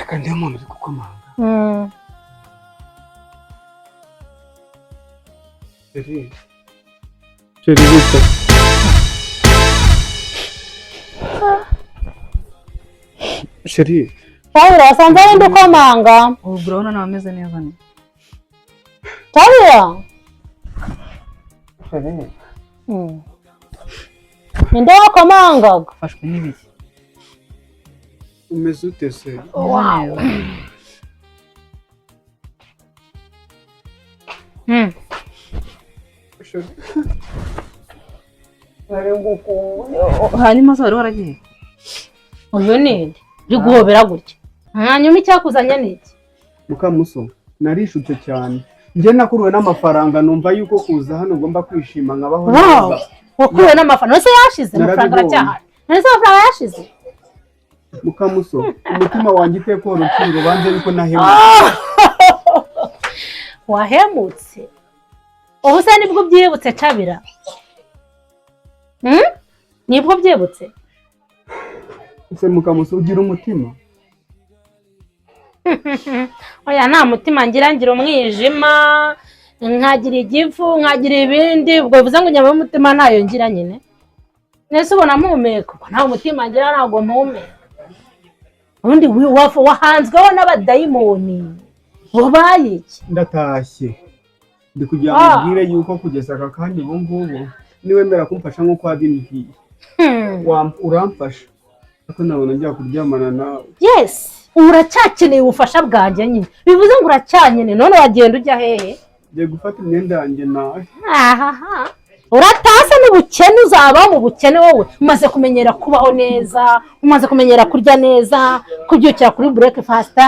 Reka ndebe umuntu uri gukomanga. Chérie, chérie, bite? Chérie. Tabira, wasanze ari ndi ukomanga. Ubu urabona nawe ameze neza ni. Tabira. Chérie. Ninde wakomangaga? Afashwe n'ibiki? Umeze ute se? Wow. Chérie. Hanyuma se wari waragiye? Uyu ni nde uri guhobera gutya? Hanyuma icyakuzanye ni iki? Mukamuso, narishutse cyane. Njye nakuruwe n'amafaranga, numva yuko kuza hano ugomba kwishima nkabaho Wow. neza. Wakuwe n'amafaranga ese yashize? Amafaranga Narabibonye. aracyahari. None se amafaranga yashize? Mukamuso, umutima wanjye iteka urucira urubanza yuko nahemutse. Wahemutse? Ubu se nibwo ubyibutse, Cabira? Hmm? Nibwo ubyibutse? Ese Mukamuso, ugira umutima? Oya, nta mutima ngira. Ngira umwijima, nkagira igifu, nkagira ibindi. Ubwo bivuze ngo inyama y'umutima ntayo ngira nyine. Nese ubona mpumeka? Ubwo nta mutima ngira, ntabwo mpumeka. Ubundi wahanzweho n'abadayimoni, wabaye iki? Ndatashye, ndi kugira ngo ubwire yuko kugeza aka kanya ubu ngubu niwemera kumfasha nk'uko wabimbwiye, uramfasha, ariko nabona njya kuryamana nawe. Yes, uracyakeneye ubufasha bwanjye nyine. Bivuze ngo uracyankeneye. None wagenda ujya hehe? Ngiye gufata imyenda yanjye nawe. Ahaha, uratase n'ubukene, uzaba mu bukene wowe. Umaze kumenyera kubaho neza, umaze kumenyera kurya neza, kubyukira kuri breakfast.